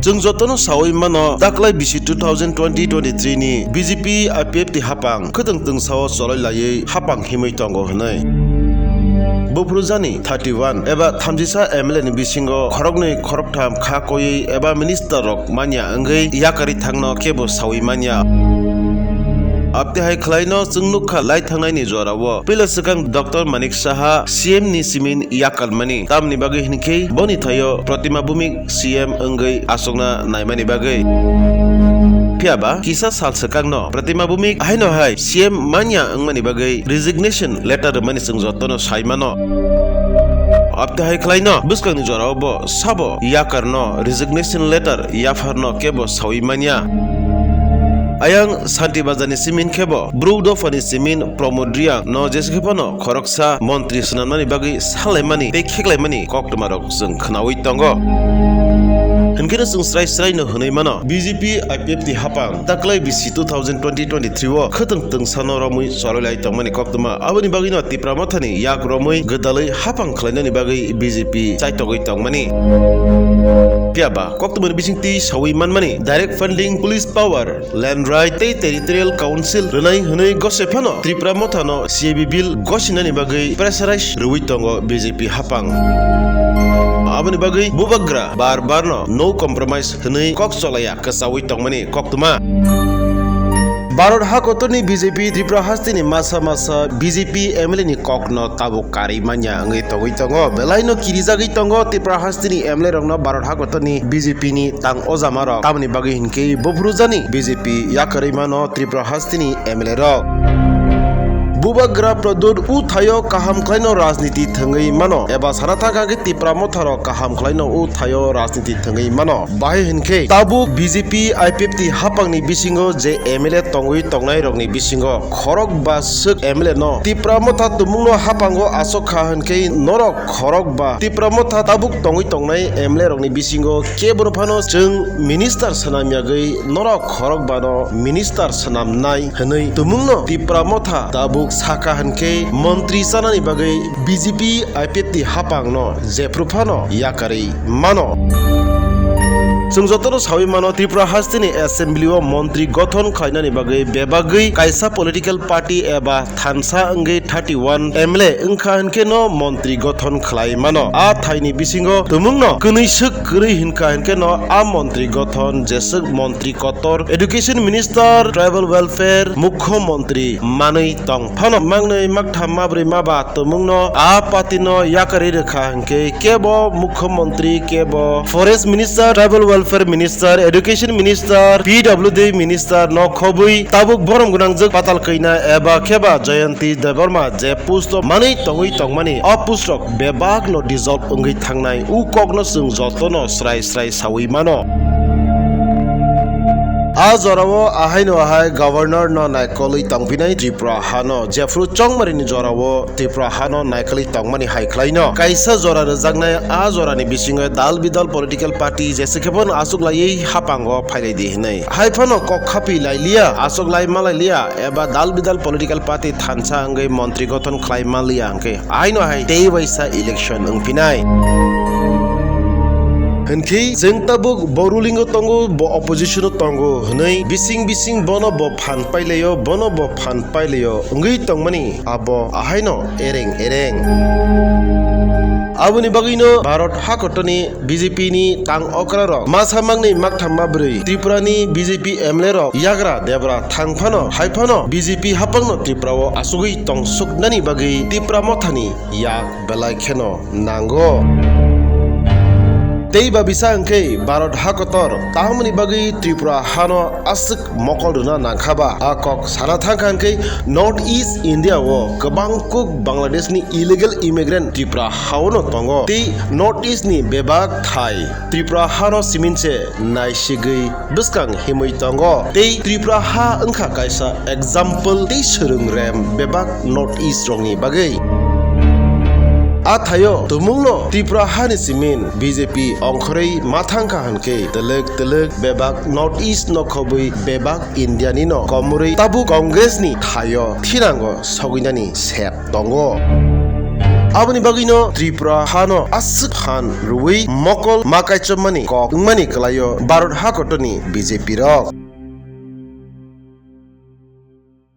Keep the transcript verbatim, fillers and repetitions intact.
Chwng jotono sawi mano, taklai bisi two thousand twenty twenty-three ni B J P I P F T hapang khwtwng twngsao cholai laiwi hapang himwi tongo hwnwi. Buphuru jani thirty-one eba thamchisa M L A ni bisingo khoroknwi khoroktham kha koiwi eba minister rok manya wngwi yakarwi thangno kebo sawi manya. Abtwi hai khwlaino chwng nukha lai thangnaini jorao puila swkang Doctor Manik Saha C M ni simin yakarmani, tamni bagwi hinkhe boni thaio Pratima Bhumik C M wngwi achukna naimani bagwi. Phiyaba kisa sal swkangno Pratima Bhumik haino hai C M manya wngmani bagwi resignation letter rwmani chwng jotono sai mano. Abtwi hai khwlaino bwskangni jorao bo sabo yakarno resignation letter yapharno kebo sawi manya. Ayang Santi Bazarni simin khebo Bru dophani simin Pramod Reang no jesa khe phano khoroksa montri swnamnani bagwi salaimani tei kheklaimani koktwmarok chwng khwnawi tongo. Hinkhe no chwng srai srai no hwnwi mano, B J P I P F T hapang taklai bisi two thousand twenty twenty-three o khwtwng twngsano romwi cholai lai tongmani koktwma, aboni bagwino Tipra Mothani yak romwi gwdalwi hapang khwlainani bagwi B J P chaitogwi tongmani. Phiyaba koktwmani bisingtwi sawi manmani, direct funding, police power, land right tei territorial council rwnai hwnwi gose phano Tripura Mothano C A B bill gosinani bagwi pressurize rwui tongo B J P hapang. Aboni bagwi bubagra bar barno no compromise hwnwi kok cholaiya kwchaui tongmani koktwma. Bharat hakotorni B J P Tripura hasteni masa masa B J P M L A ni kokno tabuk karwi manya wngwi tongwi tongo. Belaino kirijagwi tongo Tripura hasteni M L A rokno Bharat hakotorni B J P ni tang ojama rok. Tamoni bagwi hinkhe buphuru jani B J P yakarwi mano Tripura hasteni M L A rok. Bubagra Pradyot uthaio kaham khlaino rajniti thwngwi mano, eba sana thangkha khe Tipra Motha rok kaham khlaino uthaio rajniti thwngwi mano. Bahai hinkhe tabuk B J P I P F T hapangni bisingo je M L A tongwi tongnai rokni bisingo khorok ba swk M L A no Tipra Motha tumungno hapango asok kha hinkhe norok khorok ba Tipra Motha tabuk tongwi tongnai M L A rokni bisingo kebo phano chwng minister swnam yagwi norok khorok bano minister swnamnai hwnwi tumungno Tipra Motha tabuk sakha hinkhe montri chanani bagwi B J P I P F T hapangno jephru phano yakarwi mano. Chwng jotono sawi mano, Tripura hasteni assembly o montri gothon khlainani bagwi bebagwi kaisa political party eba thansa wngwi thirty one M L A wngkha hinkhe no montri gothon khlai mano. A thaini bisingo tumungno kwnwi swk kwrwi hinkha hinkhe no a montri gothon jeswk montri kotor, education minister, tribal welfare, mukho montri manwi tong phano mangnwi maktham mabrwi maba tumungno a party no yakarwi rwkha hinkhe kebo mukho montri, kebo forest minister, tribal welfare minister, education minister, P W D minister no khobwi tabuk borom gwnangjwk Patal Kanya eba kheba Jayanti Debbarma je post o manwi tongwi tongmani o post rok bebak no dissolve wngwi thangnai, u kokno chwng jotono srai srai sawi mano. A jorao ahaino ahai governor no naikolwi tongphinai Tripura hano, jephru chongmarini jorao Tripura hano naikolwi tongmani hai khlaino. Kaisa jora rwjaknai, a jorani bisingo dal bidal political party jese khe bono aswk laiwi hapango phailai di hinwi. Hai phano kok khapi lailiya, aswk lai malailiya, eba dal bidal political party thansa wngwi montri gothon khlai manliya hwnkhe, aino hai tei waisa election wngphinai. Hinkhe chwng tabuk bo ruling o tongo, bo opposition o tongo hwnwi bising bising bono bo phan pailaio, bono bo phan pailaio wngwi tongmani abo ahaino ereng ereng. Aboni bagwino Bharat hakotorni B J P ni tang okra rok masa mangni maktham mabrwi Tripura ni B J P M L A rok yagra debra thang phano hai phano B J P hapangno Tripura o asugwi tongsuknani bagwi Tipra Mothani yak belai kheno nango. Tei ba bisa hwnkhe Bharat hakotor tamoni bagwi Tripura hano aswk mokol rwna nangkha ba? A kok sana thangkha hwnkhe North East India o kwbang kuk Bangladesh ni illegal immigrant Tripura hao no tongo. Tei North East ni bebak thai Tripura hano siminse naisigwi bwskang himwi tongo. Tei Tripura ha wngkha kaisa example tei swrwng rem bebak North East rokni bagwi. A thaio tumungno Tripura hani simin B J P ongkhorwi ma thangkha hwnkhe twlwk twlwk bebak North East no khobwi bebak India ni no komorwi tabuk Congress ni thaio thinango sogwinani sep tongo. Aboni bagwino Tripura hano aswk phan rwui mokol ma kaichomani kok wngmani kwlaio Bharat hakotorni B J P rok.